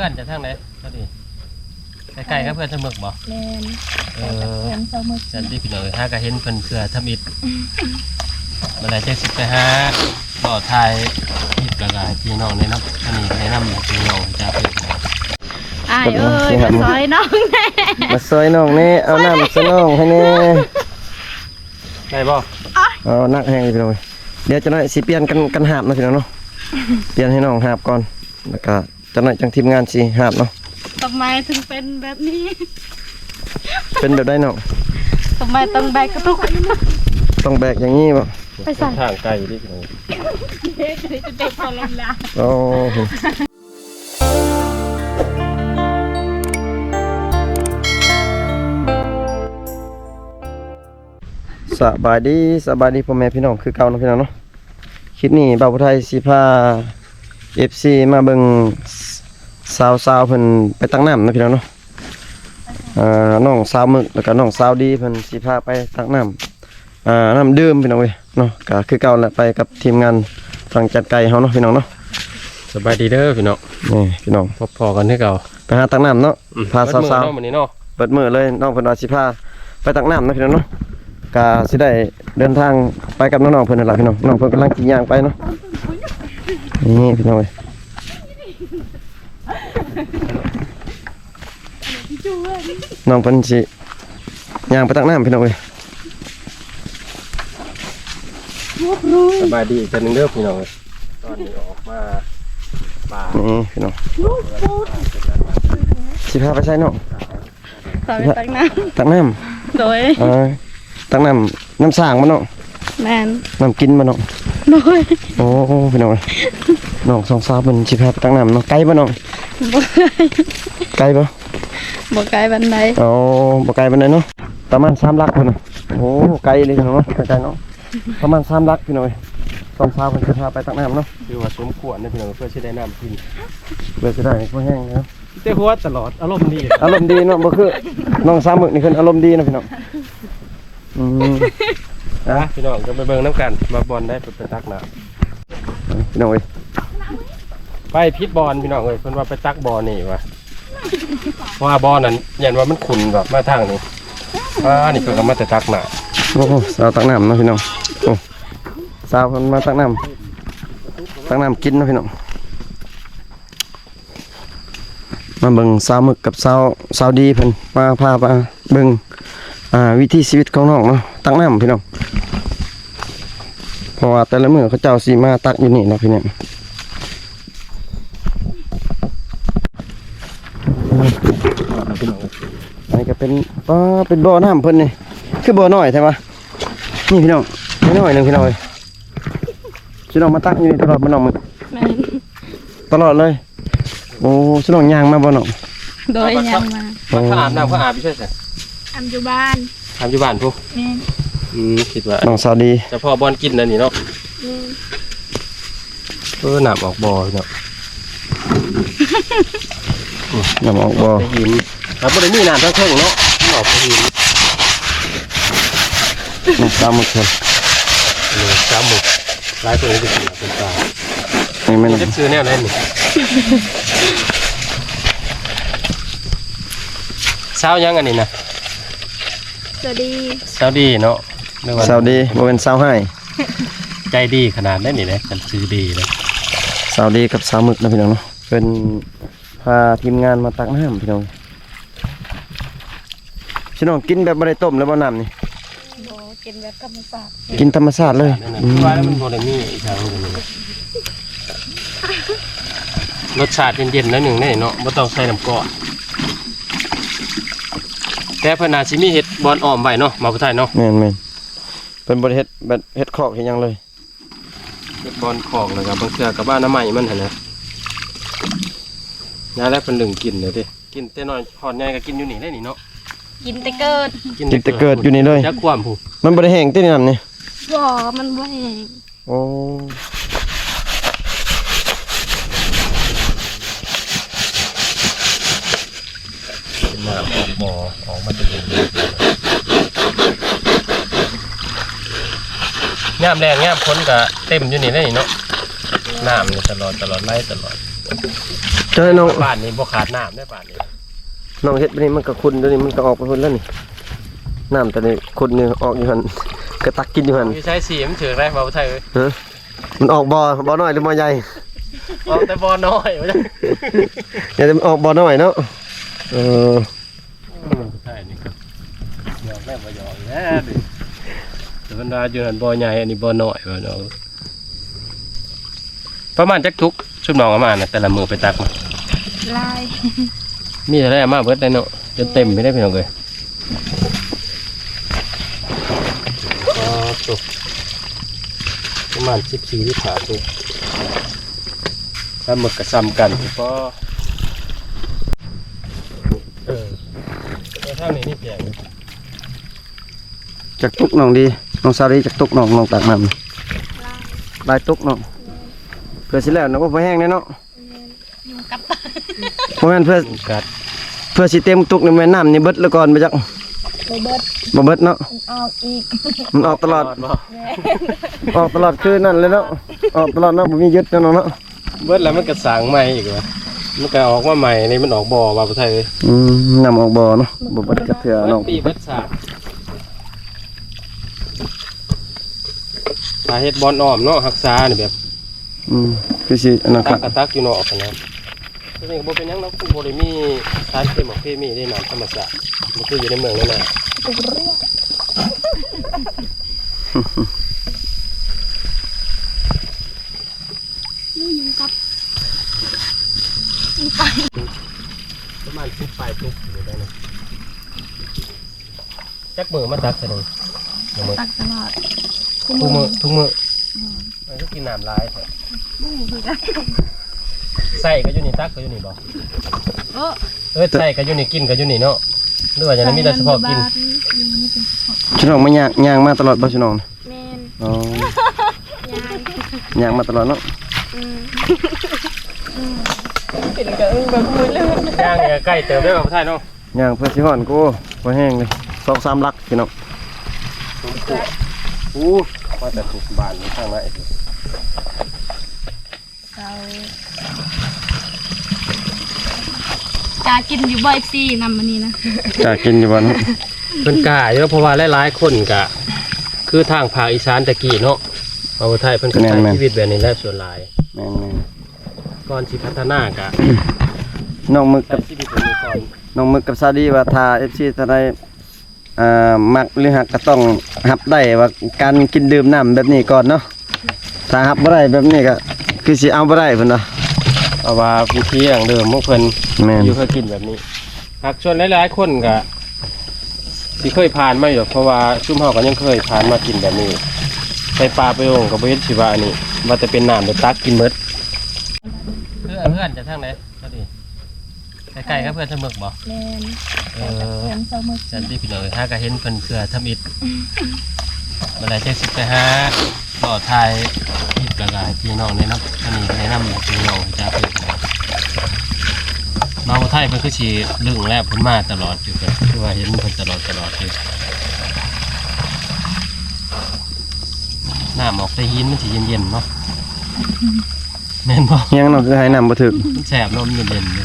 ເພື່ອນຈາກທາງໃດ? ພໍດີ ໃກ້ໆກັບເພື່ອນສະເໝິກບໍ່? ແມ່ນ ເອີ ໃກ້ກັບເພື່ອນສະເໝິກ. ຊັ້ນຕິພີ່ນ້ອງເອີຍ ຫາກະເຫັນເພິ່ນເທື່ອທຳອິດ. ເມື່ອໃດຈັ່ງຊິໄປຫາເລາະຖ່າຍຄລິບ ແລ້ວກະໃຫ້ພີ່ນ້ອງແນະນຳ. ອັນນີ້ແນະນຳໃຫ້ພີ່ນ້ອງຮູ້ຈັກເພິ່ນ. ອ້າຍເອີຍ ມາຊ່ອຍນ້ອງແດ່ ມາຊ່ອຍນ້ອງແດ່ ເອົານ້ຳໃສ່ນ້ອງໃຫ້ແດ່. ໄດ້ບໍ່? ເອົາ ໜັກແຮງພີ່ນ້ອງເອີຍ. ດຽວຈັກໜ້ອຍຊິປ່ຽນກັນ ກັນຫາບເນາະພີ່ນ້ອງເນາະ. ປ່ຽນໃຫ້ນ້ອງຫາບກ່ອນ ແລ້ວກະຈັກໜ້ອຍຈັ່ງທີມງານຊິຫາບເນາະ. ທຳໄມເຖິງເປັນແບບນີ້? ເປັນແບບໃດນ້ອງ? ທຳໄມຕ້ອງແບກກະຕຸກ? ຕ້ອງແບກຢ່າງນີ້ບໍ່? ໄປໃສ? ທາງໄກເດ້ພີ່ນ້ອງ. ໂອ້ ສະບາຍດີ ສະບາຍດີພໍ່ແມ່ພີ່ນ້ອງຄືເກົ່າເນາະພີ່ນ້ອງເນາະ. ຄລິບນີ້ບ່າວຜູ້ໄທຊິພາເອັຟຊີມາເບິ່ງສາວໆເພິ່ນໄປຕັກນ້ຳເນາະພີ່ນ້ອງເນາະ. ເອີ ນ້ອງສາວໝຶກ ແລ້ວກະນ້ອງສາວດີ ເພິ່ນຊິພາໄປຕັກນ້ຳ ເອີ ນ້ຳດື່ມພີ່ນ້ອງເອີຍເນາະ. ກະຄືເກົ່າແຫຼະ ໄປກັບທີມງານຝັ່ງຈັດໄກ່ເຮົາເນາະພີ່ນ້ອງເນາະ. ສະບາຍດີເດີພີ່ນ້ອງ. ນີ້ພີ່ນ້ອງ ພົບພໍ້ກັນຄືເກົ່າ ໄປຫາຕັກນ້ຳເນາະ. ອືມ ພາສາວໆ ເບິດມື້ເນາະ ມື້ນີ້ເນາະ ເບິດມື້ເລີຍ. ນ້ອງເພິ່ນວ່າຊິພາໄປຕັກນ້ຳເນາະພີ່ນ້ອງເນາະ. ກະຊິໄດ້ເດີນທາງໄປກັບນ້ອງໆເພິ່ນຫັ້ນລະພີ່ນ້ອງ. ນ້ອງເພິ່ນກຳລັງຊິຍ່າງໄປເນາະ. ນີ້ພີ່ນ້ອງເອີຍ ນ້ອງເພິ່ນຊິຍ່າງໄປຕັກນ້ຳພີ່ນ້ອງເອີຍ. ສະບາຍດີອີກເທື່ອໜຶ່ງເດີພີ່ນ້ອງເອີຍ. ຕອນນີ້ອອກມາປ່າ ນີ້ພີ່ນ້ອງ ຊິພາໄປໃສນ້ອງ? ພາໄປຕັກນ້ຳ ຕັກນ້ຳ. ໂດຍ ເອີ ຕັກນ້ຳ ນ້ຳສ້າງບໍ່ນ້ອງ? ແມ່ນ ນ້ຳກິນບໍ່ນ້ອງ? ໂດຍ. ໂອ້ ພີ່ນ້ອງເອີຍ ນ້ອງສອງສາວເພິ່ນຊິພາໄປຕັກນ້ຳເນາະ. ໄກບໍ່ນ້ອງ? ບໍ່ໄກ ໄກບໍ່? ບໍ່ໄກປານໃດ. ໂອ້ ບໍ່ໄກປານໃດເນາະ ປະມານສາມຫຼັກພຸ້ນນະ. ໂອ້ ໄກເລີຍເນາະ ໄກໆເນາະ ປະມານສາມຫຼັກພີ່ນ້ອງເອີຍ. ສອງສາວເພິ່ນຊິພາໄປຕັກນ້ຳເນາະ. ຖືວ່າສົມຄວນເດີພີ່ນ້ອງ ເພື່ອຊິໄດ້ນ້ຳກິນ ເພື່ອຊິໄດ້ພໍແຮງເນາະ. ແຕ່ຫົວຕະຫຼອດ ອາລົມດີ ອາລົມດີເນາະ. ບໍ່ຄືນ້ອງສາວໝຶກນີ້ ເພິ່ນອາລົມດີເນາະພີ່ນ້ອງ. ອືມ ອ່ະ ພີ່ນ້ອງ ຈະໄປເບິ່ງນຳກັນວ່າບ່ອນໃດເພິ່ນໄປຕັກນ້ຳ ພີ່ນ້ອງເອີຍ. ໄປຜິດບ່ອນພີ່ນ້ອງເອີຍ ເພິ່ນວ່າໄປຕັກບໍ່ນີ້ວ່າ ເພາະວ່າບໍ່ນັ້ນຢ້ານວ່າມັນຂຸ່ນແບບມາທາງນີ້. ອ່າ ນີ້ເພິ່ນກໍມາແຕ່ຕັກນ້ຳ. ໂອ້ ສາວຕັກນ້ຳເນາະພີ່ນ້ອງ. ໂອ້ ສາວເພິ່ນມາຕັກນ້ຳ ຕັກນ້ຳກິນເນາະພີ່ນ້ອງ. ມາເບິ່ງສາວໝຶກກັບສາວ ສາວດີເພິ່ນມາ ພາມາເບິ່ງ ອ່າ ວິຖີຊີວິດຂອງນ້ອງເນາະ ຕັກນ້ຳພີ່ນ້ອງ. ເພາະວ່າແຕ່ລະມື້ເຂົາເຈົ້າຊິມາຕັກຢູ່ນີ້ເນາະພີ່ນ້ອງ. ອັນນີ້ກໍເປັນ ອໍ ເປັນບໍ່ນ້ຳເພິ່ນນີ້ ຄືບໍ່ນ້ອຍແທ້ວະ. ນີ້ພີ່ນ້ອງ ນ້ອຍໜຶ່ງພີ່ນ້ອງເອີຍ. ຊິນ້ອງມາຕັກຢູ່ນີ້ຕະຫຼອດບໍ່ນ້ອງ? ແມ່ນ ຕະຫຼອດເລີຍ. ໂອ້ ຊິນ້ອງຍ່າງມາບໍ່ນ້ອງ? ໂດຍ ຍ່າງມາ. ໂອ້ ເຂົາອາບນ້ຳ ເຂົາອາບຢູ່ໃສ? ອາບຢູ່ບ້ານ. ອາບຢູ່ບ້ານພຸ້ນ? ແມ່ນ. ອືມ ຄິດວ່ານ້ອງສາວດີ ສະເພາະບ່ອນກິນອັນນີ້ເນາະ. ອືມ ເອີ ນ້ຳອອກບໍ່ເນາະ. ນ້ຳອອກບໍ່? ໄປຫີນ ຫາບໍ່ໄດ້ມີນ້ຳທາງເທິງເນາະ ມັນອອກໄປຫີນ. ນ້ຳປາໝຶກເພິ່ນ ນີ້ປາໝຶກ ຫຼາຍຄົນກໍຊິເປັນປາ. ນີ້ແມ່ນ ຈັກຊື່ແນວໃດນີ້? ສາວຫຍັງອັນນີ້ນະ? ສາວດີ. ສາວດີເນາະ ຫຼືວ່າສາວດີ ບໍ່ແມ່ນສາວຮ້າຍ. ໃຈດີຂະໜາດໃດນີ້ແຫຼະ ຄັນຊື່ດີເດ້. ສາວດີກັບສາວໝຶກເນາະພີ່ນ້ອງເນາະ ເພິ່ນພາທີມງານມາຕັກນ້ຳພີ່ນ້ອງ. ຊິນ້ອງກິນແບບບໍ່ໄດ້ຕົ້ມເລີຍບໍ່ນ້ຳນີ້? ບໍ່ ກິນແບບທຳມະຊາດ. ກິນທຳມະຊາດເລີຍ. ອືມ ຄືວ່າແລ້ວມັນບໍ່ໄດ້ມີອີ່ຫຍັງ ລົດຊາດເຢັນໆ ໜ້ອຍໜຶ່ງເດ້ເນາະ ບໍ່ຕ້ອງໃສ່ນ້ຳກ້ອນ. ແຕ່ເພິ່ນອາດຊິມີເຮັດບ່ອນອ້ອມໄວ້ເນາະ ມາຜູ້ໄທເນາະ. ແມ່ນໆ ເພິ່ນບໍ່ໄດ້ເຮັດແບບເຮັດຄອກເຮັດຫຍັງເລີຍ. ເຮັດບ່ອນຄອກ ແລ້ວກໍບາງເທື່ອກໍບ້ານອະໄມມັນຫັ້ນນະ. ຍາມໃດເພິ່ນລຶ້ງກິນເດ້ ກິນແຕ່ນ້ອຍຮອດໃຫຍ່ກໍກິນຢູ່ນີ້ເດ້ນີ້ເນາະ. ກິນແຕ່ເກີດ ກິນແຕ່ເກີດຢູ່ນີ້ເລີຍ. ຈັກຄວາມຜູ້ ມັນບໍ່ໄດ້ແຫ້ງຕິນ້ຳນີ້? ບໍ່ ມັນບໍ່ແຫ້ງ. ໂອ້ ເປັນນ້ຳອອກບໍ່ ອອກມາຈາກດິນ. ຍາມແລ້ງຍາມຝົນກະເຕັມຢູ່ນີ້ເດ້ນີ້ເນາະ ນ້ຳນີ້ຕະຫຼອດ ຕະຫຼອດ ໄຫຼຕະຫຼອດ. ເຈົ້າໃຫ້ນ້ອງ ບ້ານນີ້ບໍ່ຂາດນ້ຳເດ້ ບ້ານນີ້ ນ້ອງເຮັດແບບນີ້ມັນກໍຂຸ່ນ ດຽວນີ້ມັນກໍອອກໄປພຸ້ນແລ້ວນີ້ ນ້ຳຕອນນີ້ຂຸ່ນຢູ່ ອອກຢູ່ຫັ້ນ ກໍຕັກກິນຢູ່ຫັ້ນ ຢູ່ໃສສີມັນຖືກໄດ້ ເວົ້າໄທເອີຍ ຮະ ມັນອອກບໍ່ ບໍ່ນ້ອຍຫຼືບໍ່ໃຫຍ່? ອອກແຕ່ບໍ່ນ້ອຍ ວ່າຊັ້ນ ຢ່າແຕ່ມັນອອກບໍ່ນ້ອຍເນາະ ເອີ. ອືມ ໃຊ່ນີ້ກໍຢອກແລ້ວບໍ່ຢອກແລ້ວນີ້ ແຕ່ເພິ່ນວ່າຢູ່ຫັ້ນບໍ່ໃຫຍ່ ອັນນີ້ບໍ່ນ້ອຍວ່າເນາະ ປະມານຈັກຕຸກ ຊຸມນ້ອງເອົາມານະ ແຕ່ລະມື້ໄປຕັກມາ ຫຼາຍ ມີເທົ່າໃດເອົາມາເບິດໄດ້ເນາະ ຈົນເຕັມໄປໄດ້ພີ່ນ້ອງເອີຍ ອໍ ຕຸກ ປະມານສິບສີ່ ສິບຫ້າຕຸກ ປາໝຶກກໍສ່ຳກັນ ພໍ ເອີ ເອີ ທາງນີ້ມີແຈກ ຈັກຕຸກນ້ອງດີ ນ້ອງສາລີ ຈັກຕຸກນ້ອງ ນ້ອງຕັກນ້ຳ ຫຼາຍ ຫຼາຍຕຸກນ້ອງ ແມ່ນ ເພື່ອຊິແລ້ວນະ ໂອ້ ພໍແຮງແດ່ເນາະ ແມ່ນ ຍຸງກັດ ບໍ່ແມ່ນເພື່ອ ຍຸງກັດ ເພື່ອຊິເຕັມຕຸກນີ້ ແມ່ນນ້ຳນີ້ເບິດແລ້ວກ່ອນບໍ່ຈັກ ບໍ່ເບິດ ບໍ່ເບິດເນາະ ມັນອອກອີກ ມັນອອກຕະຫຼອດ ຕະຫຼອດບໍ່? ແມ່ນ ອອກຕະຫຼອດຄືນັ້ນເລີຍເນາະ ອອກຕະຫຼອດເນາະ ບໍ່ມີຢຸດເນາະນ້ອງເນາະ. ເບິດແລ້ວມັນກໍສ້າງໃໝ່ອີກວ່າ ມັນກໍອອກມາໃໝ່ນີ້ ມັນອອກບໍ່ວ່າຜູ້ໄທເອີຍ ອືມ ນ້ຳອອກບໍ່ເນາະ ບໍ່ເບິດຈັກເທື່ອນ້ອງ ເບິດປີເບິດຊາດ ຖ້າເຮັດບ່ອນອ້ອມເນາະ ຮັກສານີ້ແບບ ອືມ ຄືຊິອັນນັ້ນຄັກ ຕັກກໍຕັກຢູ່ນອກຫັ້ນນະ ຕົວນີ້ກໍບໍ່ເປັນຫຍັງດອກ ມັນບໍ່ໄດ້ມີສານເຄມ ເຄມີເດ້ ນ້ຳທຳມະຊາດ ບໍ່ຄືຢູ່ໃນເມືອງໃນນາ. ຢູ່ ຍຸງກັດ ປະມານສິບປາຍຕຸກຢູ່ໄດ້ນະ ຈັກມື້ມາຕັກເທື່ອໜຶ່ງ? ຕັກຕະຫຼອດ ທຸກມື້ ທຸກມື້ ອືມ ມັນຄືກິນນ້ຳຫຼາຍແທ້ ບໍ່ຮູ້ຄືກັນ ໃສ່ກໍຢູ່ນີ້ ຕັກກໍຢູ່ນີ້ບໍ່? ເອີ ເອີ ໃສ່ກໍຢູ່ນີ້ ກິນກໍຢູ່ນີ້ເນາະ ຫຼືວ່າຈັ່ງໃດ ມີແຕ່ສະເພາະກິນ ພີ່ນ້ອງມາຍ່າງ ຍ່າງມາຕະຫຼອດບໍ່ ພີ່ນ້ອງ? ແມ່ນ ອໍ ຍ່າງ ຍ່າງມາຕະຫຼອດເນາະ ອືມ ອືມ ເປັນກະເອີງແບບມືລື່ນ ຍ່າງໃກ້ເຕີບໄດ້ບໍ່ ຜູ້ຊາຍເນາະ ຍ່າງເພື່ອຊິຮອດ ໂອ້ ພໍແຮງເລີຍ ສອງສາມຫຼັກພີ່ນ້ອງ ໂອ້ ມາແຕ່ທຸກບ້ານທາງໃນ ເຈົ້າ ກ້າກິນຢູ່ບໍ່ ເອັຟຊີ ນ້ຳອັນນີ້ນະ ກ້າກິນຢູ່ບໍ່ເນາະ ເພິ່ນກ້າຢູ່ ເພາະວ່າຫຼາຍໆຄົນກະ ຄືທາງພາກອີສານແຕ່ກີ້ເນາະ ເວົ້າໄທເພິ່ນກໍ ແມ່ນໆ ໃຊ້ຊີວິດແບບນີ້ແຫຼະສ່ວນຫຼາຍ ແມ່ນໆ ກ່ອນຊິພັດທະນາກະ ນ້ອງໝຶກກັບ ໃຊ້ຊີວິດແບບນີ້ກ່ອນ ນ້ອງໝຶກກັບສາວດີວ່າ ຖ້າເອັຟຊີທ່ານໃດ ອ່າ ມັກຫຼືຮັກກໍຕ້ອງຮັບໄດ້ວ່າການກິນດື່ມນ້ຳແບບນີ້ກ່ອນເນາະ ຖ້າຮັບບໍ່ໄດ້ແບບນີ້ກໍຄືຊິເອົາບໍ່ໄດ້ເພິ່ນວ່າ ເພາະວ່າວິທີດັ້ງເດີມຂອງເພິ່ນ ແມ່ນ ຢູ່ເຄີຍກິນແບບນີ້ ຫາກສ່ວນຫຼາຍໆຄົນກໍຊິເຄີຍຜ່ານມາຢູ່ດອກ ເພາະວ່າຊຸມເຮົາກໍຍັງເຄີຍຜ່ານມາກິນແບບນີ້ ໄປປ່າໄປດົງກໍບໍ່ເຫັນຊິວ່າອັນນີ້ ວ່າແຕ່ເປັນນ້ຳໄດ້ຕັກກິນໝົດ ເຮືອນ ເຮືອນຈາກທາງໃດ? ໃກ້ໆກັບເຮືອນຊາວເໝິກບໍ່? ແມ່ນ ເອີ ໃກ້ກັບເຮືອນຊາວເໝິກ ຊັ້ນຕິພີ່ນ້ອງເອີຍ ຫາກະເຫັນເພິ່ນເທື່ອທຳອິດ ມື້ໃດຈັ່ງຊິໄປຫາເລາະຖ່າຍຄລິບ ແລ້ວກະໃຫ້ພີ່ນ້ອງແນະນຳ ອັນນີ້ແນະນຳໃຫ້ພີ່ນ້ອງຮູ້ຈັກ ມາບໍ່ໄທເພິ່ນຄືຊິລຶ້ງແລ້ວ ເພິ່ນມາຕະຫຼອດຢູ່ ກໍຄືວ່າເຫັນເພິ່ນຕະຫຼອດຕະຫຼອດຢູ່ ນ້ຳອອກແຕ່ຫີນມັນຊິເຢັນໆເນາະ. ແມ່ນບໍ່? ຫຍັງເນາະ ຄືໃຫ້ນ້ຳບໍ່ຖືກ? ມັນແສບເນາະ ມັນເຢັນໆຢູ່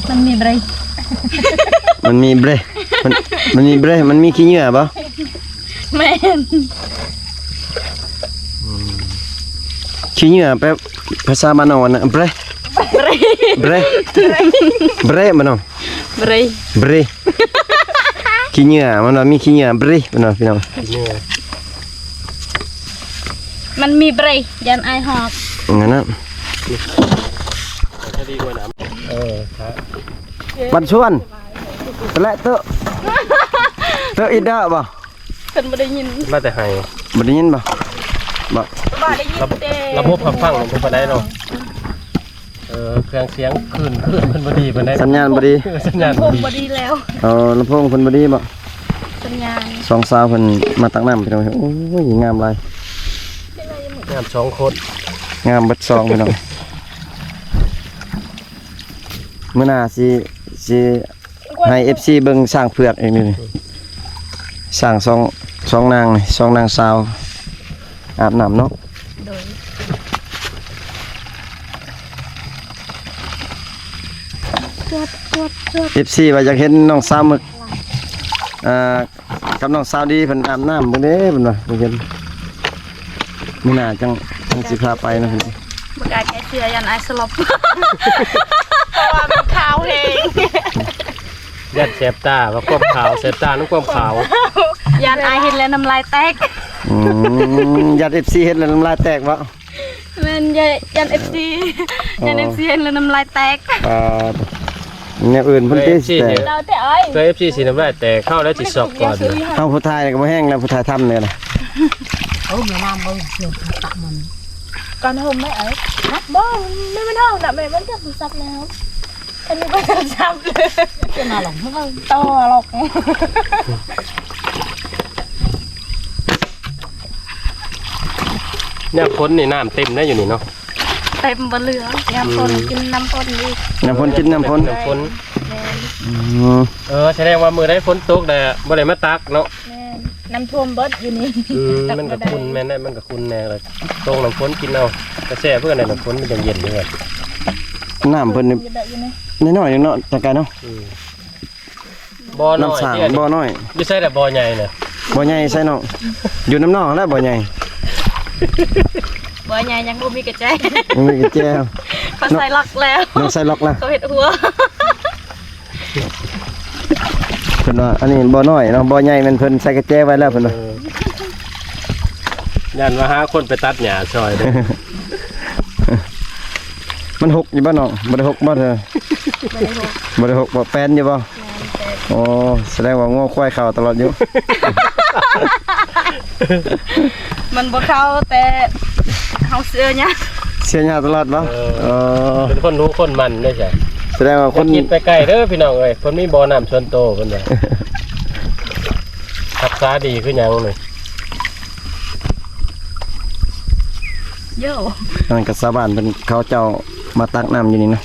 ມັນມີເບຣ ມັນມີເບຣ ມັນ ມັນມີເບຣ ມັນມີຂີ້ເຫຍື້ອບໍ່? ແມ່ນ ອືມ ຂີ້ເຫຍື້ອແປພາສາບ້ານເຮົາຫັ້ນນະ ເບຣ ເບຣ ເບຣ ເບຣ ເບຣ ບ້ານເຮົາ ເບຣ ເບຣ ຂີ້ເຫຍື້ອ ມັນວ່າມີຂີ້ເຫຍື້ອເບຣ ເພິ່ນວ່າ ພີ່ນ້ອງ ຂີ້ເຫຍື້ອ ມັນມີເບຣ ຢ້ານອ້າຍຮອກ ນັ້ນນະ ເອີ ວັນຊວນ ແລະ ເຕີ ເຕີ ອີດາ ບໍ່? ເພິ່ນບໍ່ໄດ້ຍິນ ມາແຕ່ໄຫ ບໍ່ໄດ້ຍິນບໍ່? ບໍ່ ບໍ່ໄດ້ຍິນເດ້ ລະບົບຮັບຟັງບໍ່ປານໃດເນາະ ເອີ ເຄື່ອງສຽງຄື້ນ ຄື້ນເພິ່ນບໍ່ດີປານໃດ ສັນຍານບໍ່ດີ ເອີ ສັນຍານບໍ່ດີ ລຳໂພງບໍ່ດີແລ້ວ ເອີ ລຳໂພງເພິ່ນບໍ່ດີບໍ່? ສັນຍານ ສອງສາວເພິ່ນມາຕັກນ້ຳ ພີ່ນ້ອງ ໂອ້ຍ ງາມຫຼາຍ ງາມສອງຄົນ ງາມເບິດສອງ ພີ່ນ້ອງ ມື້ໜ້າຊິ ຊິ ໃຫ້ເອັຟຊີເບິ່ງຊ້າງເຜືອກອີກນີ້ ຊ້າງສອງ ສອງນາງນີ້ ສອງນາງສາວອາບນ້ຳເນາະ ໂດຍ ເອັຟຊີວ່າຢາກເຫັນນ້ອງສາວໝຶກ ອ່າ ກັບນ້ອງສາວດີເພິ່ນອາບນ້ຳເບິ່ງເດ້ ເພິ່ນວ່າຢາກເຫັນ. ມື້ໜ້າຈັ່ງ ຈັ່ງຊິພາໄປເນາະເພິ່ນ. ບໍ່ກ້າແກ້ເສື້ອ ຢ້ານອ້າຍສະຫຼົບ ເພາະວ່າມັນຂາວແຮງ. ຢ້ານແສບຕາ ວ່າຄວາມຂາວ ແສບຕານຳຄວາມຂາວ. ຢ້ານອ້າຍເຫັນແລ້ວນ້ຳລາຍແຕກ. ອືມ ຢ້ານເອັຟຊີເຫັນແລ້ວນ້ຳລາຍແຕກບໍ? ແມ່ນ ຢ້ານ ຢ້ານເອັຟຊີ ອໍ ຢ້ານເອັຟຊີເຫັນແລ້ວນ້ຳລາຍແຕກ. ອ່າ ແນວອື່ນເພິ່ນຕິ ເອີ ເອີ ເອີ ແຕ່ອ້າຍ ເພື່ອເອັຟຊີຊິນ້ຳລາຍແຕກ ເຮົາແລ້ວຊິຊັອກກ່ອນ. ເຮົາຜູ້ຖ່າຍກໍບໍ່ແຮງແລ້ວ ຜູ້ຖ່າຍທຳນີ້ນະ. ໂອ້ ແມ່ນ້ຳເບິ່ງ ເອີ ຕັກມັນ ກ່ອນຫົ່ມໄດ້ເອີຍ. ບໍ່ ມັນ ມັນເຮົານະ ແມ່ມັນຈັບໂທລະສັບແລ້ວ. ອັນນີ້ບໍ່ທັນສັບເລີຍ ເປັນອາລົມ ຕໍ່ອາລົມ. ຍາມຝົນນີ້ນ້ຳເຕັມໄດ໋ຢູ່ນີ້ເນາະ. ເຕັມບໍ່ເຫຼືອ. ຍາມຝົນ ອືມ ກິນນ້ຳຝົນອີກ. ຍາມຝົນກິນນ້ຳຝົນ ນ້ຳຝົນ. ແມ່ນ. ອືມ ເອີ ສະແດງວ່າມື້ໃດຝົນຕົກແລ້ວບໍ່ໄດ້ມາຕັກເນາະ. ແມ່ນ ນ້ຳຖ້ວມເບິດຢູ່ນີ້. ອືມ ຕັກບໍ່ໄດ້ ມັນກໍຂຸ່ນ ແມ່ນແຫຼະ ມັນກໍຂຸ່ນແນ່ເລີຍ. ຕົກນ້ຳຝົນກິນເອົາ ກະແຊບເພື່ອນ ນ້ຳຝົນມັນຈັ່ງເຢັນເດ້. ນ້ຳເພິ່ນນີ້ ເຍອະຢູ່ນີ້ ນ້ອຍໆໜຶ່ງເນາະ ຈັກກະເນາະ. ອືມ ບໍ່ນ້ອຍ ນ້ຳສ້າງ ບໍ່ນ້ອຍ. ຢູ່ໃສລະບໍ່ໃຫຍ່ນະ? ບໍ່ໃຫຍ່ໃສນ້ອງ? ຢູ່ນຳນ້ອງຫັ້ນແຫຼະບໍ່ໃຫຍ່. ບໍ່ໃຫຍ່ຍັງບໍ່ມີກະແຈ. ຍັງບໍ່ມີກະແຈ. ເຂົາໃສ່ລັອກແລ້ວ. ນ້ອງໃສ່ລັອກແລ້ວ. ເຂົາເຮັດຫົວ. ເພິ່ນວ່າອັນນີ້ບໍ່ນ້ອຍເນາະ ບໍ່ໃຫຍ່ແມ່ນເພິ່ນໃສ່ກະແຈໄວ້ແລ້ວເພິ່ນວ່າ. ເອີ ຢ້ານວ່າຫາຄົນໄປຕັດຫຍ້າຊ່ອຍເດ້. ມັນຫົກຢູ່ບໍ່ນ້ອງ? ບໍ່ໄດ້ຫົກບໍ່ເທີ? ບໍ່ໄດ້ຫົກ. ບໍ່ໄດ້ຫົກບໍ່? ແປນຢູ່ບໍ່? ແມ່ນແປນ. ໂອ້ ສະແດງວ່າງົວຄວາຍເຂົ້າຕະຫຼອດຢູ່. ມັນບໍ່ເຂົ້າ ແຕ່ເຮົາເຊື່ອຫຍ້າ. ເຊື່ອຫຍ້າຕະຫຼອດບໍ່? ເອີ ເອີ ເປັນຄົນຮູ້ຄົນໝັ່ນເດ້. ສະແດງວ່າຄົນ ຢ່າຄິດໄປໄກເດີພີ່ນ້ອງເອີຍ ເພິ່ນມີບໍ່ນ້ຳສ່ວນໂຕເພິ່ນວ່າ. ຮັກສາດີຄືຫຍັງນີ້. ໂຢ ນັ້ນກໍຊາວບ້ານເພິ່ນ ເຂົາເຈົ້າມາຕັກນ້ຳຢູ່ນີ້ເນາະ.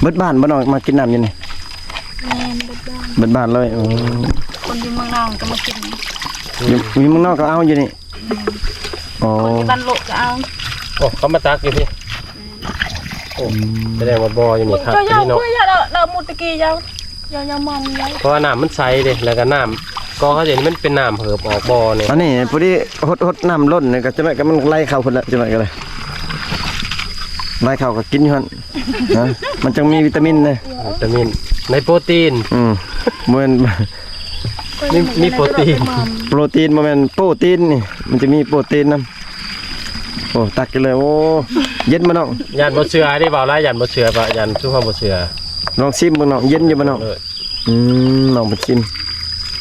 ເບິດບ້ານບໍ່ນ້ອງ ມາກິນນ້ຳຢູ່ນີ້? ແມ່ນ ເບິດບ້ານ ເບິດບ້ານເລີຍ. ອໍ ຄົນຢູ່ເມືອງນອກກໍມາກິນ. ຢູ່ ຢູ່ເມືອງນອກກໍເອົາຢູ່ນີ້. ແມ່ນ. ອໍ ຄົນຢູ່ບ້ານໂລະກໍເອົາ. ໂອ້ ເຂົາມາຕັກຢູ່ພີ້. ແມ່ນ. ໂອ້ ອືມ ສະແດງວ່າບໍ່ຢູ່ນີ້ຄັກ ເຈົ້າຢ່າ ເຈົ້າຢ່າເດີ ເດີ ໝູດຕະກີ້ຢ່າ ຢ່າ ຢ່າມັນເດີ ເພາະວ່ານ້ຳມັນໃສເດ້ ແລ້ວກໍນ້ຳ ກໍເຂົາເຈົ້ານີ້ມັນເປັນນ້ຳເຫີບອອກບໍ່ນີ້. ອັນນີ້ພໍດີຫົດ ຫົດນ້ຳລົ້ນນີ້ ກໍຈັກໜ້ອຍກໍມັນໄຫຼເຂົ້າພຸ້ນແຫຼະ ຈັກໜ້ອຍກໍໄດ້ໄຫຼເຂົ້າກໍກິນຢູ່ຫັ້ນນະ ມັນຈັ່ງມີວິຕາມິນເດ້. ວິຕາມິນ ໃນໂປຣຕີນ. ອືມ ບໍ່ແມ່ນ ມີ ມີໂປຣຕີນ ໂປຣຕີນ ບໍ່ແມ່ນໂປຣຕີນນີ້ ມັນຈະມີໂປຣຕີນນຳ. ໂອ້ ຕັກກິນເລີຍ. ໂອ້ ເຢັນບໍ່ນ້ອງ? ຢ້ານບໍ່ເຊື່ອເດ້ ເວົ້າຫຼາຍຢ້ານບໍ່ເຊື່ອ ຢ້ານຊຸມເຮົາບໍ່ເຊື່ອ. ລອງຊີມເບິ່ງນ້ອງ ເຢັນຢູ່ບໍ່ນ້ອງ? ເອີ ອືມ ນ້ອງເພິ່ນຊີມ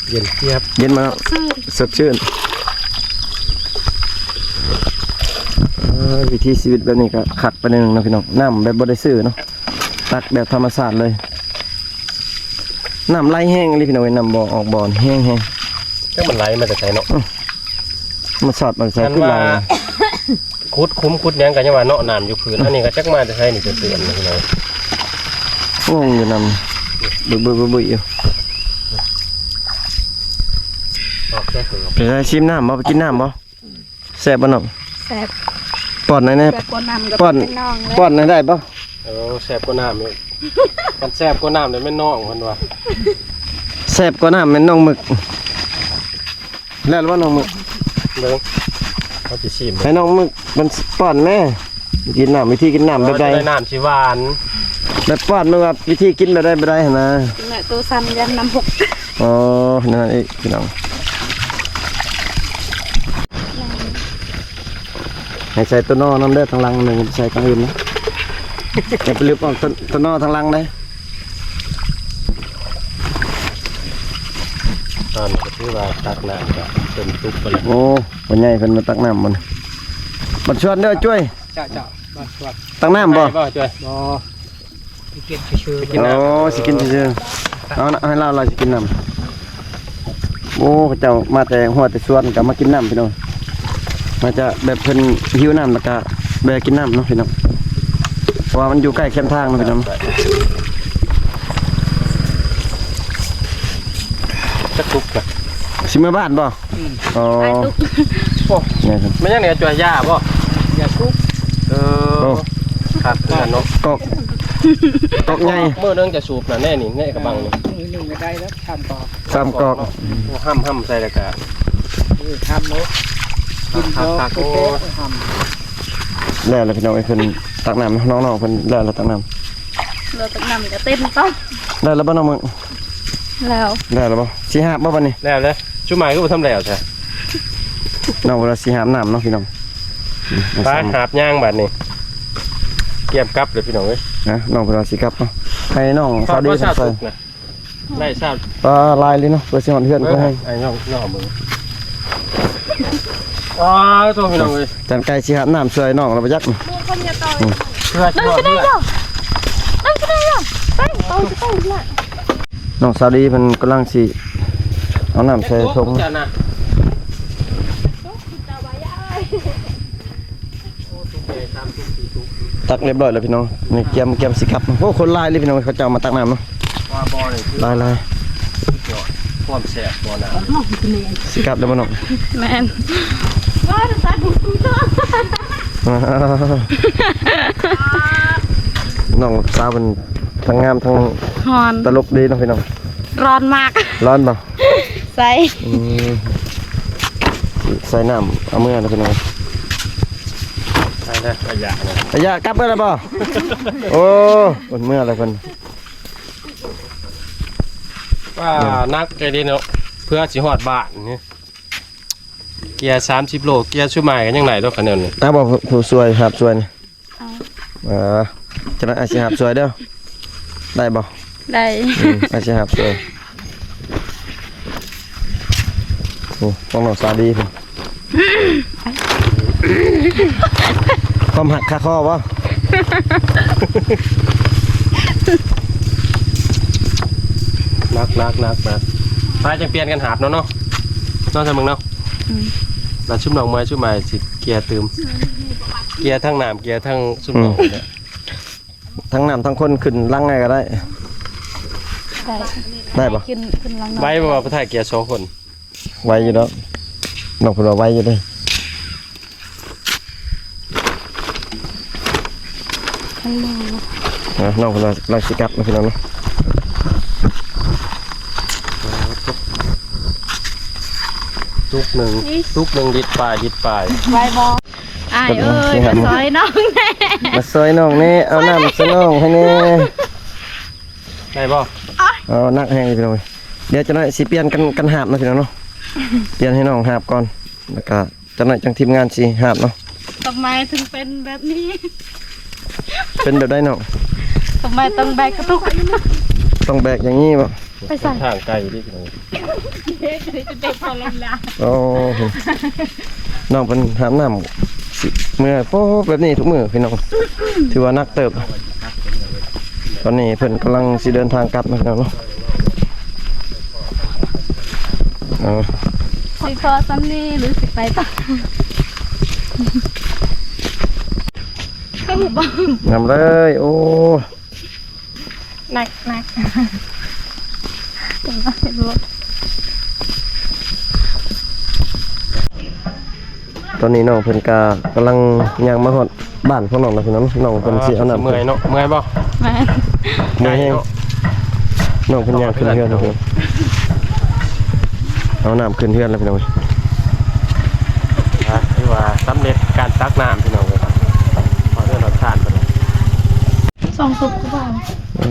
ເຢັນຈຽບ. ເຢັນບໍ່ນ້ອງ? ສົດຊື່ນ ສົດຊື່ນ. ເອີ ວິຖີຊີວິດແບບນີ້ກໍຄັກປານໜຶ່ງເນາະພີ່ນ້ອງ ນ້ຳແບບບໍ່ໄດ້ຊື້ເນາະ ຕັກແບບທຳມະຊາດເລີຍ. ນ້ຳໄຫຼແຮງອີ່ຫຼີພີ່ນ້ອງເອີຍ ນ້ຳບໍ່ອອກບໍ່ແຮງໆ. ຈັກມັນໄຫຼມາແຕ່ໃສເນາະ? ອືມ ມັນສອດມາແຕ່ໃສຄືໄຫຼ? ຂຸດຂຸມຂຸດຫຍັງກໍຍັງວ່າເນາະ ນ້ຳຢູ່ພື້ນ. ອັນນີ້ກໍຈັກມາແຕ່ໃສນີ້ ເຕືອນໆນີ້ພີ່ນ້ອງ. ງົງຢູ່ນຳ ບຶ້ຍໆຢູ່. ອອກແຕ່ເຫີບ. ໄປຊິມນ້ຳບໍ່? ໄປກິນນ້ຳບໍ່? ແຊບບໍ່ນ້ອງ? ແຊບ. ປ້ອນໃຫ້ແດ່ ແຊບກວ່ານ້ຳກໍ ປ້ອນ ເປັນນ້ອງແລ້ວ ປ້ອນໃຫ້ໄດ້ບໍ່? ໂອ້ ແຊບກວ່ານ້ຳອີກ. ຄັນແຊບກວ່ານ້ຳແລ້ວແມ່ນນ້ອງເພິ່ນວ່າ. ແຊບກວ່ານ້ຳແມ່ນນ້ອງໝຶກ. ແລ້ວບໍ່ນ້ອງໝຶກ? ເບິ່ງ ເຮົາຊິຊີມ ໃຫ້ນ້ອງໝຶກມັນປ້ອນແດ່ ກິນນ້ຳ ວິທີກິນນ້ຳແບບໃດ? ອໍ ຈະໄດ້ນ້ຳຊິຫວານ. ແບບປ້ອນເບິ່ງວ່າວິທີກິນແບບໃດ ແບບໃດຫັ້ນນະ. ແມ່ໂຕສັ່ນຢ້ານນ້ຳຫົກ. ອໍ ນັ້ນອີກພີ່ນ້ອງ ໃຫ້ໃສ່ຕົວນໍນຳເດີ ທາງຫຼັງນະ ຢ່າໄປໃສ່ທາງອື່ນນະ ຢ່າໄປລຶບອອກຕົວ ຕົວນໍທາງຫຼັງເດ້. ຕອນນີ້ກໍຖືວ່າຕັກນ້ຳກໍເປັນຕຸກໄປແລ້ວ. ໂອ້ ພໍ່ໃຫຍ່ເພິ່ນມາຕັກນ້ຳບໍ່ນີ້? ບັດຊວນເດີ ຈ້ວຍ. ເຈົ້າ ເຈົ້າ ບັດຊວນ ຕັກນ້ຳບໍ່? ໄດ້ບໍ່ ຈ້ວຍ? ບໍ່. ຊິກິນຊື່ໆ. ໂອ້ ຊິກິນຊື່ໆ. ເອົານະ ໃຫ້ລາວ ລາວຊິກິນນ້ຳ. ໂອ້ ເຂົາເຈົ້າມາແຕ່ຮົ້ວແຕ່ສວນກໍມາກິນນ້ຳພີ່ນ້ອງ. ມາຈະແບບເພິ່ນຫິວນ້ຳແລ້ວກໍແວ່ກິນນ້ຳເນາະພີ່ນ້ອງ ເພາະວ່າມັນຢູ່ໃກ້ແຄມທາງເນາະພີ່ນ້ອງ. ຈັກຕຸກລະ ຊິເມືອບ້ານບໍ່? ອືມ. ອໍ ໂອ້ ແມ່ນຫຍັງນີ້ ຈວຍຢາບໍ່? ຢາຊຸກ. ເອີ ໂອ້ ຄັກເນາະ ກອກ ກອກໃຫຍ່ ມື້ໜຶ່ງຈະສູບນະ ແນ່ນີ້ ໃນກະບັງນີ້ ມື້ໜຶ່ງກະໄດ້ແລ້ວ ສາມກອກ ສາມກອກ ໂອ້ ຫ້ຳໆໃສ່ແລ້ວກະ ເອີ ຫ້ຳໂລດ ກິນເນາະ ຄັກໆ ໂອ້ ແລ້ວລະພີ່ນ້ອງເອີຍ ເພິ່ນຕັກນ້ຳ ນ້ອງໆເພິ່ນແລ້ວລະ ຕັກນ້ຳ ເຫຼືອຕັກນ້ຳກະເຕັມຕ້ອງ ໄດ້ລະບໍ່ນ້ອງເມືອງ? ແລ້ວ ໄດ້ລະບໍ່? ຊິຫາບບໍ່ບາດນີ້? ແລ້ວເລີຍ ຊຸມໝາຍຄືບໍ່ທຳແລ້ວຊະ ນ້ອງວ່າຊິຫາບນ້ຳເນາະພີ່ນ້ອງ ໄປຫາບຍ່າງບາດນີ້ ກຽມກັບເລີຍພີ່ນ້ອງເອີຍ ນະ ນ້ອງເພິ່ນວ່າຊິກັບເນາະ ໃຫ້ນ້ອງສາວດີເພິ່ນໃສ່ ໄດ້ຊາບ ປາຫຼາຍເລີຍເນາະ ເພື່ອຊິຮອດເຮືອນ ເອີ ຂອງ ໃຫ້ນ້ອງ ນ້ອງເບິ່ງ ອ້າວ ໂທ້ພີ່ນ້ອງເອີຍ ຈັນໄກ່ຊິຫາບນ້ຳຊ່ວຍນ້ອງລະບໍ່ຈັກ ເພື່ອຊິຮອດເຮືອນ ນ້ອງສາວດີເພິ່ນກຳລັງຊິເອົານ້ຳໃສ່ຖົງ ຕັກຮຽບຮ້ອຍແລ້ວພີ່ນ້ອງ ນີ້ກຽມ ກຽມຊິກັບ ໂອ້ ຄົນຫຼາຍເລີຍພີ່ນ້ອງ ເຂົາເຈົ້າມາຕັກນ້ຳເນາະ ວ່າບໍ່ນີ້ຄື ຫຼາຍໆ ສຸດຍອດ ຄວາມແຊບບໍ່ນະ ຊິກັບແລ້ວບໍ່ນ້ອງ? ແມ່ນ ນ້ອງສາວເພິ່ນທັງງາມທັງ ຮ້ອນ ຕະຫຼົກດີເນາະພີ່ນ້ອງ ຮ້ອນມາກ ຮ້ອນບໍ່? ໃສ່ ອືມ ໃສ່ນ້ຳເອົາເມືອນະພີ່ນ້ອງ ໄປເດີ ໄປຢາກເດີ ໄປຢາກກັບເມືອແລ້ວບໍ່? ໂອ້ ເພິ່ນເມືອແລ້ວເພິ່ນ ວ່າໜັກໃຈເດເນາະ ເພື່ອຊິຮອດບ້ານນີ້ ເກຍສາມສິບໂລ ເກຍຊຸມໝາຍກະຍັງໄດ້ດອກ ຄັນແນວນີ້ ຕາບໍ່ ຜູ້ຊ່ວຍ ຫາບຊ່ວຍນີ້ ເອົາ ເອີ ຈະໄດ້ ອ້າຍຊິຫາບຊ່ວຍເດີ ໄດ້ບໍ່? ໄດ້ ອືມ ອ້າຍຊິຫາບຊ່ວຍ ໂອ້ ຂອງນ້ອງສາວດີພຸ້ນ ຄວາມຮັກຄາຄໍບໍ່? ໜັກໆໆໆ ໄປຈັ່ງປ່ຽນກັນຫາບເນາະ ເນາະ ເນາະ ຊັ້ນເບິ່ງເນາະ ອືມ ແລ້ວຊຸມນ້ອງເມື່ອຍ ຊຸມອ້າຍຊິ ເກຍຕື່ມ ເກຍທັງນ້ຳ ເກຍທັງຊຸມນ້ອງ ອືມ ທັງນ້ຳທັງຄົນຂຶ້ນຫຼັງໃຫ້ກະໄດ້ ໄດ້ ໄດ້ບໍ່? ຂຶ້ນ ຂຶ້ນຫຼັງ ໄວບໍ່ວ່າຜູ້ໄທເກຍສອງຄົນ? ໄວຢູ່ດອກ ນ້ອງເພິ່ນວ່າໄວຢູ່ເດ້ ອ່ະ ນ້ອງເພິ່ນວ່າກຳລັງຊິກັບເນາະ ພີ່ນ້ອງເນາະ ຕຸກໜຶ່ງ ຕຸກໜຶ່ງລິດປາຍ ລິດປາຍ ໄວບໍ່? ອ້າຍເອີຍ ມາຊ່ອຍນ້ອງແດ່ ມາຊ່ອຍນ້ອງແດ່ ເອົານ້ຳໃສ່ນ້ອງໃຫ້ແດ່ ໄດ້ບໍ່? ເອົາ ໜັກແຮງພີ່ນ້ອງເອີຍ ດຽວຈັກໜ້ອຍຊິປ່ຽນກັນ ກັນຫາບເນາະ ພີ່ນ້ອງເນາະ ປ່ຽນໃຫ້ນ້ອງຫາບກ່ອນ ແລ້ວກະ ຈັກໜ້ອຍຈັ່ງທີມງານຊິຫາບເນາະ ດອກໄມ້ເຖິງເປັນແບບນີ້ ເປັນແບບໃດນ້ອງ? ດອກໄມ້ຕ້ອງແບກກະຕຸກ ຕ້ອງແບກຢ່າງນີ້ບໍ່? ໄປໃສ? ທາງໄກເດ້ພີ່ນ້ອງ ໂອ້ ນ້ອງເພິ່ນຫາບນ້ຳ ຊິເມື່ອຍໂພດແບບນີ້ທຸກມື້ພີ່ນ້ອງ ຖືວ່າໜັກເຕີບ ຕອນນີ້ເພິ່ນກຳລັງຊິເດີນທາງກັບນະພີ່ນ້ອງເນາະ ເອີ ຊິພໍສ່ຳນີ້ຫຼືຊິໄປຕໍ່? ນຳເລີຍ ໂອ້ ໜັກ ໜັກ ຕອນນີ້ນ້ອງເພິ່ນກະກຳລັງຍ່າງມາຮອດບ້ານຂອງນ້ອງແລ້ວພີ່ນ້ອງ ນ້ອງເພິ່ນຊິເອົານ້ຳ ເມື່ອຍເນາະ ເມື່ອຍບໍ່? ແມ່ນ ເມື່ອຍແຮງ ນ້ອງເພິ່ນຍ່າງຂຶ້ນເຮືອນ ເອົານ້ຳຂຶ້ນເຮືອນແລ້ວພີ່ນ້ອງ ອ່າ ຖືວ່າສຳເລັດການຕັກນ້ຳພີ່ນ້ອງເອີຍ ພໍເດີນຮອດຊານພຸ້ນ ສອງຕຸກກວ່າ ເອີ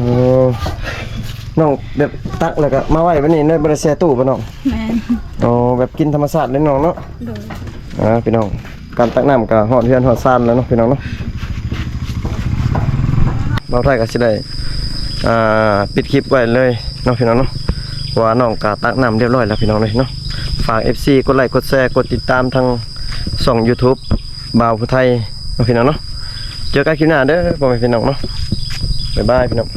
ນ້ອງແບບຕັກແລ້ວກະມາໄວ້ແບບນີ້ເລີຍ ບໍ່ໄດ້ແຊ່ຕູ້ບໍ່ນ້ອງ? ແມ່ນ ອໍ ແບບກິນທຳມະຊາດເລີຍນ້ອງເນາະ ໂດຍ ອ່າ ພີ່ນ້ອງ ການຕັກນ້ຳກະຮອດເຮືອນຮອດຊານແລ້ວເນາະ ພີ່ນ້ອງເນາະ ບ່າວໄທກະຊິໄດ້ ອ່າ ປິດຄລິບໄວ້ເລີຍເນາະ ພີ່ນ້ອງເນາະ ເພາະວ່ານ້ອງກະຕັກນ້ຳຮຽບຮ້ອຍແລ້ວ ພີ່ນ້ອງເອີຍເນາະ ຝາກ ເອັຟຊີ ກົດໄລ້ ກົດແຊ ກົດຕິດຕາມທາງຊ່ອງຢູທູບ ບ່າວຜູ້ໄທເນາະ ພີ່ນ້ອງເນາະ ເຈີກັນຄລິບໜ້າເດີ ພໍ່ແມ່ພີ່ນ້ອງເນາະ ບາຍບາຍ ພີ່ນ້ອງ.